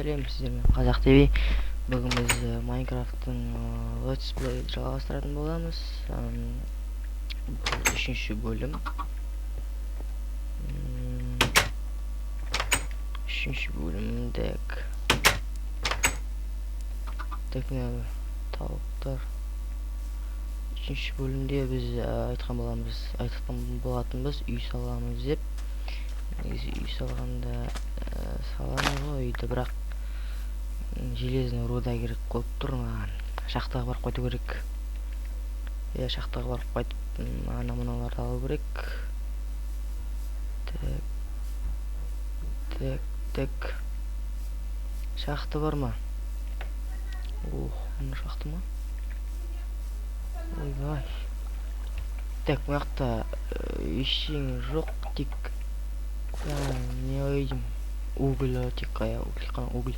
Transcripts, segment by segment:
Сәлем, сіздермен Қазақ ТВ. Бүгін біз Майнкрафттың Let's Play жалғастыратын боламыз. Бұл үшінші бөлім. Үшінші бөлім, так. Так, мына тауықтар. Үшінші бөлімде біз айтқан боламыз, айтқан болатынбыз, үй саламыз деп. Негізі үй салғанда саламыз ғой үйді, бірақ железный руда керек болып тұр маған. Шахтаға барып қайту керек. Иә, шахтаға барып қайтып, ана мыналарды алу керек. Так, так, так. Шахта бар ма? Ох, мына шахта ма? Ойбай. Так, мына жақта ештеңе жоқ, тек не ойдым? Уголь, тек қая, уголь, қана уголь.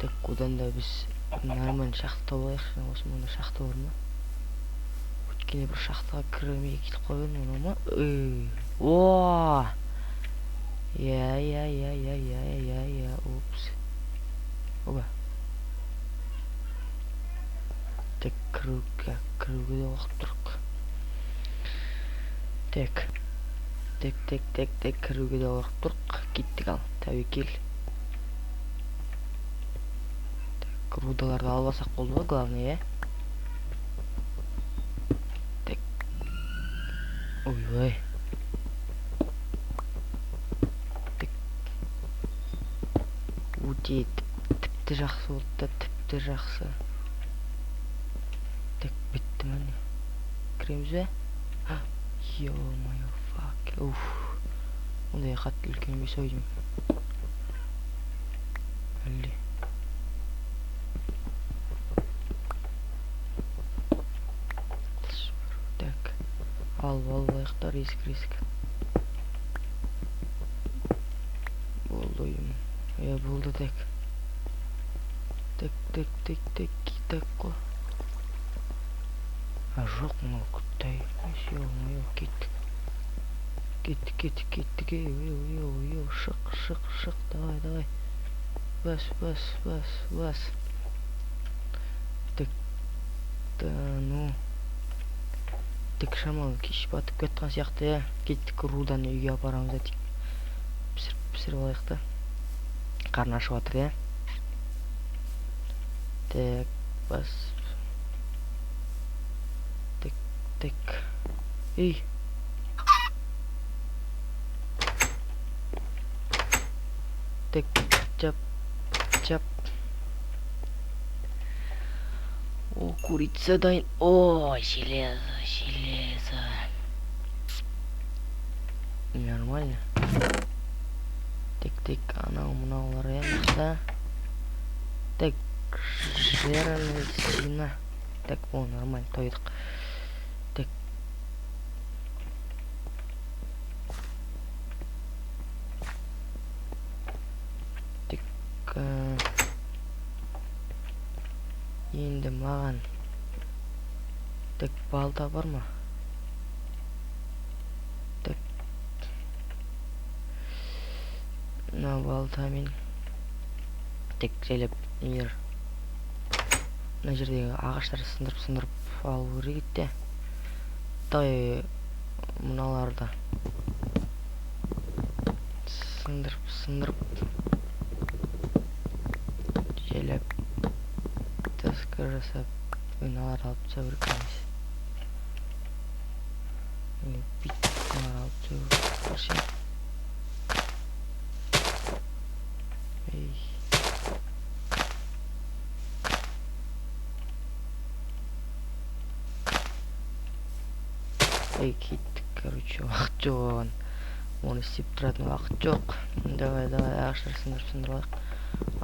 Так, одан да біз нормально шахта тауып алайықшы. Осы мында шахта бар ма? Өткенде бір шахтаға кірмей кетіп қалып едім, анау ма? Эй, о! Я, я, я, я, я, я, я, упс. Оба. Так, кіруге де уақыт тұрық. Так. Так, так, так, так, кіруге де уақыт тұрық. Кеттік ал, тәуекел. Так, рудаларды алып алсақ болды ғой, главное, иә? Так. Ойбай. Так. Өте тіпті жақсы болды да, тіпті жақсы. Так, бітті ма не? Кіреміз бе? Ё-моё, фак. Уф. Ондай қатты үлкен емес ау деймін. Әлде. Так. Алып алайық та, риск, риск. Болды ойым. Иә, болды, так. Так, так, так, так, так қой. А, жоқ, мынау күттай емес, ё-моё, кеттік. Кеттік, кеттік, кеттік, ей, ей, ей, ей, шық, шық, шық, давай, давай. Бас, бас, бас, бас. Так, да, ну. Так, шамалы кеш батып кеткен сияқты, иә. Кеттік, руданы үйге апарамыз да, тек пісіріп алайық та. Қарны ашып жатыр, иә. Так, бас. Так, так. Ей. Так, чап, чап. О, курица дайын. О, железо, железо. Нормально. Так, так, анау мынаулар иә, да. Так, жирная свина. Так, о, нормально, тойдық. Так. Так, енді маған так балта бар ма? Так. Мына балтамен тек жайлап нелер мына жердегі ағаштарды сындырып сындырып алу керек еді де. Давай мыналарды сындырып сындырып жайлап доска жасап мыналарды алып тастау керек емес. Бүйтіп мыналарды алып тастау керек. Ей. Ей, кеттік, короче, уақыт жоқ оған. Оны істеп тұратын уақыт жоқ. Давай, давай, ағаштар сындырып сындырып алайық.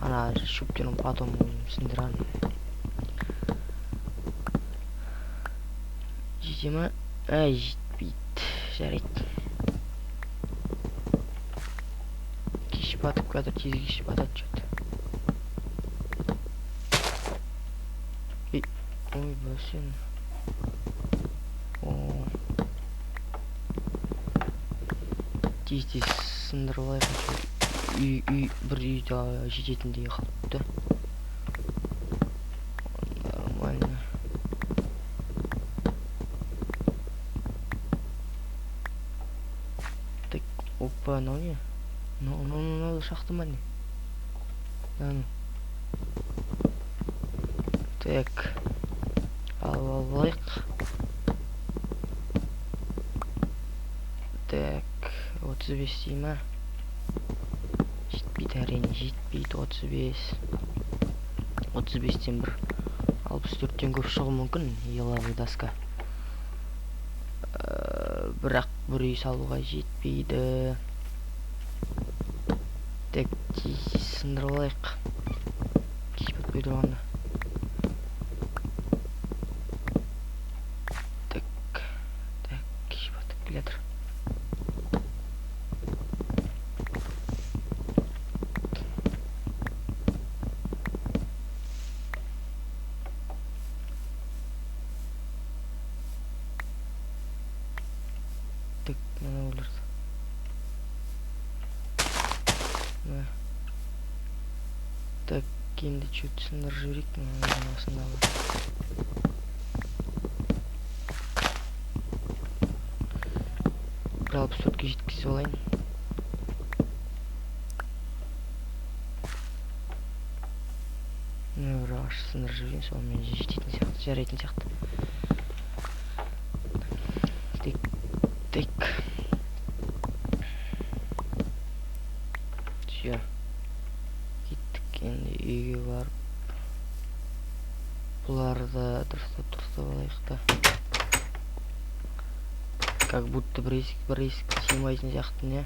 Ана шөптерін потом өзім сындырамын. Жете ма? Әй, жетпейді. Жарайды. Кеш батып жатыр, тез кеш батады чё-то. Ей, ой, бәсен. О. Тез тез сындырып алайық. Үй бір үйде жететіндей қалыпты. Нормально. Так, опа, мынау не? Мынау шахта ма не? Да ну. Так. Алып алайық. Так, 35 дей ма? Жетпейді әрине, жетпейді 35. 35-тен бір 64-тен көп шығуы мүмкін еловый доска. Бірақ бір үй салуға жетпейді. Так, тез сындырып алайық. Кеш батпай тұрғанда. Так, так, кеш батып келе жатыр. Так, мына өлерді. Мә. Так, енді чуть сындырып жіберейік, мынаның осындағы. Бір 64-ке жеткізіп алайын. Мына бір ағаш сындырып жіберейін, сонымен жететін сияқты, жарайтын сияқты. Так, так. Всё. Кеттік енді үйге барып бұларды дұрыстап алайық та. Как будто бір есік сыймайтын сияқты, не?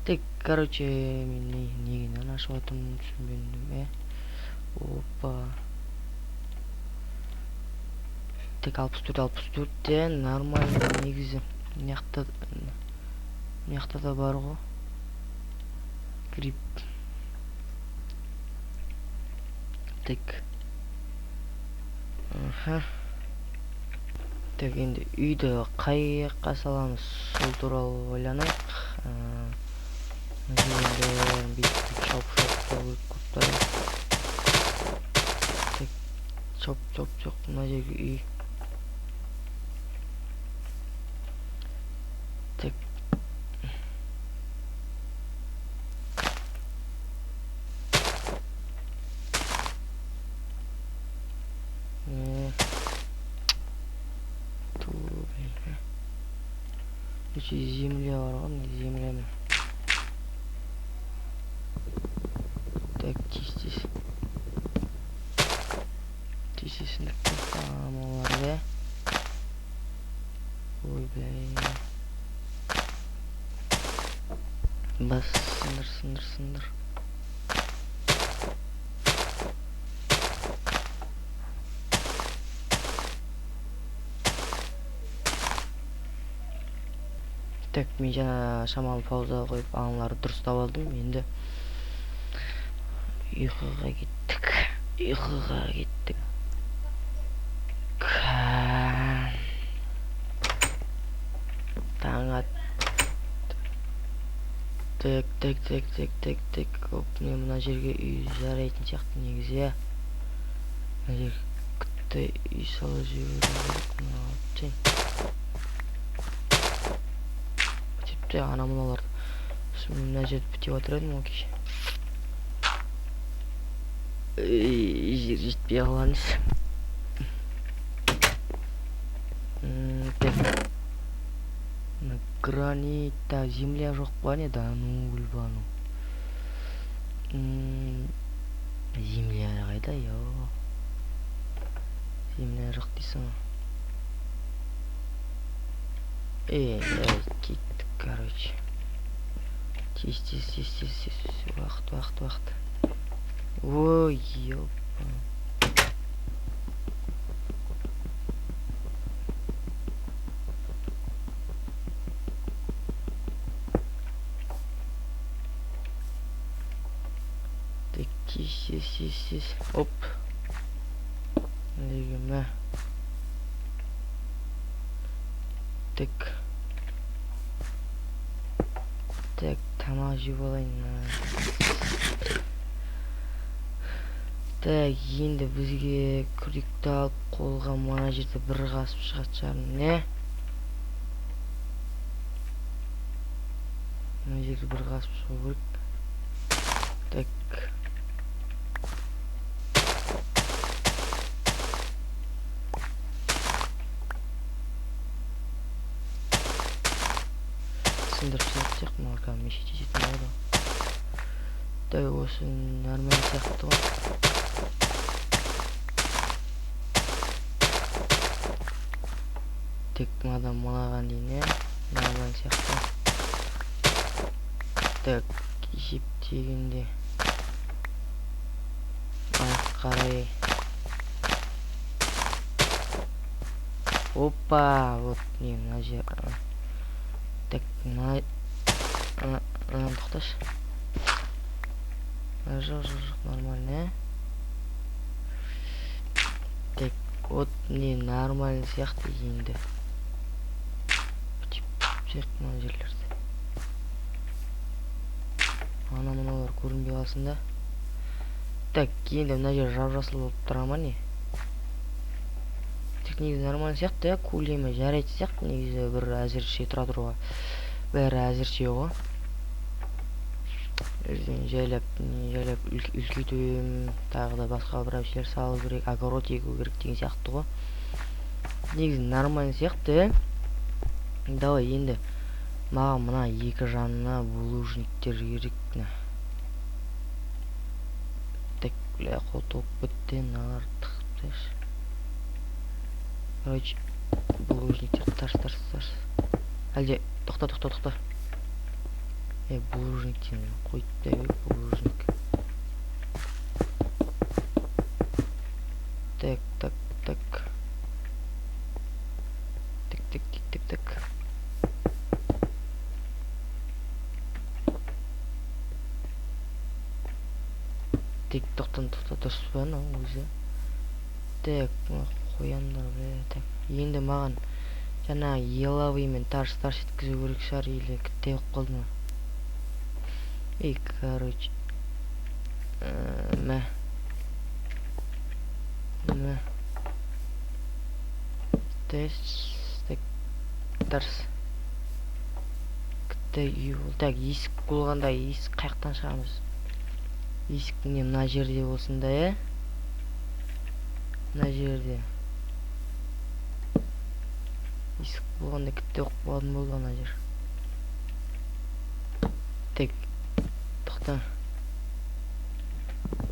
Так, короче, мен неге мынаны ашып жатырмын түсінбедім, ә? Опа. Так, 64, 64-те нормально негізі. Мына жақта да бар ғой. Гриб. Так. Аха. Так, енді үйді қай жаққа саламыз, сол туралы ойланайық. Мына жерден бәрін бүйтіп шауып шауып тастау керек болып тұр. Так, шауып шауып шауып мына жерге үй. Так. Короче, земля бар ғой, мына земляны. Так, тез тез. Тез тез сындырып тастағам оларды. Ой, бля. Бас, сындыр, сындыр, сындыр. Так, мен жаңа шамалы пауза қойып аналарды дұрыстап алдым. Енді ұйқыға кеттік. Ұйқыға кеттік. Таң атты. Так, так, так, так, так, так. Оп, мен мына жерге үй жарайтын сияқты негізі, иә. Мына жерге күтті үй салып жіберу керек. Мына алып тастайын. Тіпті ана мыналарды. Сосын мен мына жерді бітеп жатыр едім ғой кеше. Ей, жер жетпей қалған іс. Так. Мына гранит, та земля жоқ па не? Да ну, гүлбану. Земля қайда? Йо. Земля жоқ дейсің ғой. Ей, ей, кеттік, короче. Тез, тез, тез, тез, тез, тез. Уақыт, уақыт, уақыт. Ой, ёпа. Так, тез, тез, тез, тез. Оп. Мына. Так. Так, тамақ жеп алайын. Так, енді бізге күректі алып қолға мына жерде бір қасып шығатын шығармын, не? Мына жерде бір қасып шығу керек. Так. Сындырып шығатын сияқты, мына кәдімгі мешіт жететін болады. Так, осы нормально сияқты ғой. Тек мынадан мынаған дейін, иә? Нормально сияқты. Так, есептегенде аяқ қарай. Опа, вот не мына жер. Так, мына тоқташы. Жоқ, жоқ, жоқ, нормально, ә? Так, вот не нормально сияқты енді. Бітіп мына жерлерді. Ана мыналар көрінбей қалсын да. Так, енді мына жер жап-жасыл болып тұра ма не? Тек негізі нормально сияқты, иә, көлемі жарайтын сияқты негізі бір әзірше тұра тұруға. Бәрі әзірше ғой. Ертең жайлап, не жайлап үлкейтемін, тағы да басқа бір нәрселер салу керек, огород егу керек деген сияқты ғой. Негізі нормально сияқты, иә. Давай енді маған мына екі жанына булыжниктер керек. Так, бля, қол толып кетті, мыналарды тығып тастайықшы. Короче, булыжниктер тарс, тарс, тарс. Әлде, тоқта, тоқта, тоқта. Булыжниктен қойып та бер, булыжник. Так, так, так. Так, так, так, так, так. Так, тоқтан, тоқта, дұрыс па мынау өзі? Так, мына қояндар, бля, так. Енді маған жаңа еловыймен тарс-тарс еткізу керек шығар, или кітте болып қалды ма? Ей, короче. Мә. Мә. Тест, так, тарс. Кітте үй болды. Так, есік болғанда есік қаяқтан шығамыз? Есік не мына жерде болсын да, ә? Мына жерде. Есік болғанда кітте оқып қалатын болды ана жер. Так, тоқта.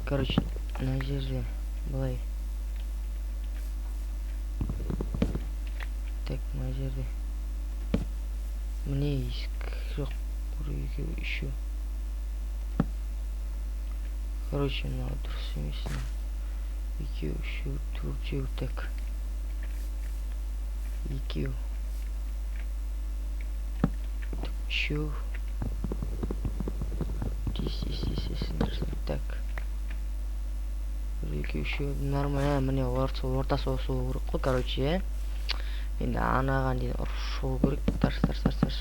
Короче, мына жерде былай. Так, мына жерде. Міне есік жоқ. Бір, екеу, үшеу. Короче, мынау дұрыс емес. Екеу, үшеу, төртеу, так. Екеу. Так, үшеу. Тез, тез, тез, тез, дұрыс. Так. Бір, екеу, үшеу. Нормально, міне ортасы осы болу керек қой, короче, ә? Енді анаған дейін ұрып шығу керек. Тарс, тарс, тарс, тарс.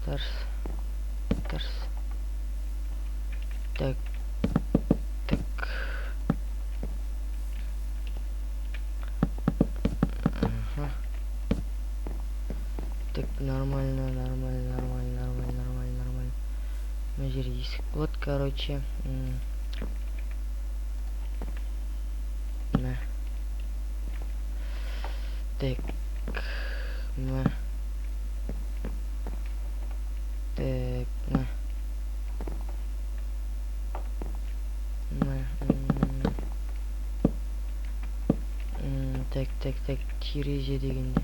Тарс. Тарс. Так. Так. Ага. Так, нормально, нормально, нормально, нормально, нормально, нормально. Мына жер есік болады, короче. Мә. Так. Мә. Так, мә. Мә. Так, так, так, терезе дегенде.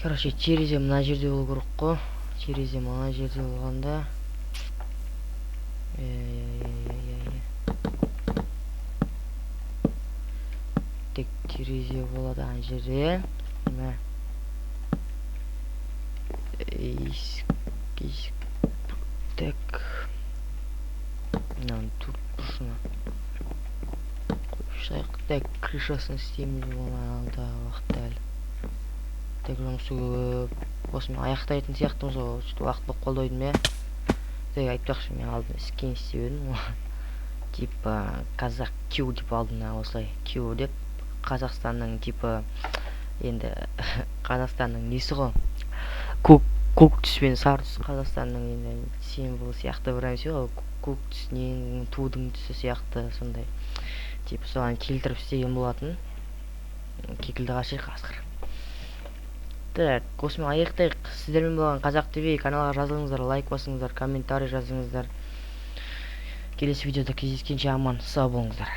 Короче, терезе мына жерде болу керек қой. Терезе мына жерде болғанда. Так, терезе болады ана жерде. Мә. Есік, есік. Так. Мынаның төрт бұрышына қойып шығайық. Так, крышасын істейміз оны алдағы уақытта әлі. Так, жұмысы көп. Осымен аяқтайтын сияқтымыз ғой, что уақыт болып қалды ойдым, иә. Так, айтпақшы, мен алдын скин істеп едім, типа «Казах Q» деп, алдына осылай «Q» деп, Қазақстанның, типа, енді Қазақстанның несі ғой, көк түс пен сары түс Қазақстанның енді символы сияқты бір нәрсе ғой, көк түс ненің, тудың түсі сияқты, сондай, типа, соған келтіріп істеген болатын. Кекілді қашайық, қасқыр. Так, осымен аяқтайық. Сіздермен болған Қазақ ТВ. Каналға жазылыңыздар, лайк басыңыздар, комментарий жазыңыздар. Келесі видеода кездескенше аман сау болыңыздар.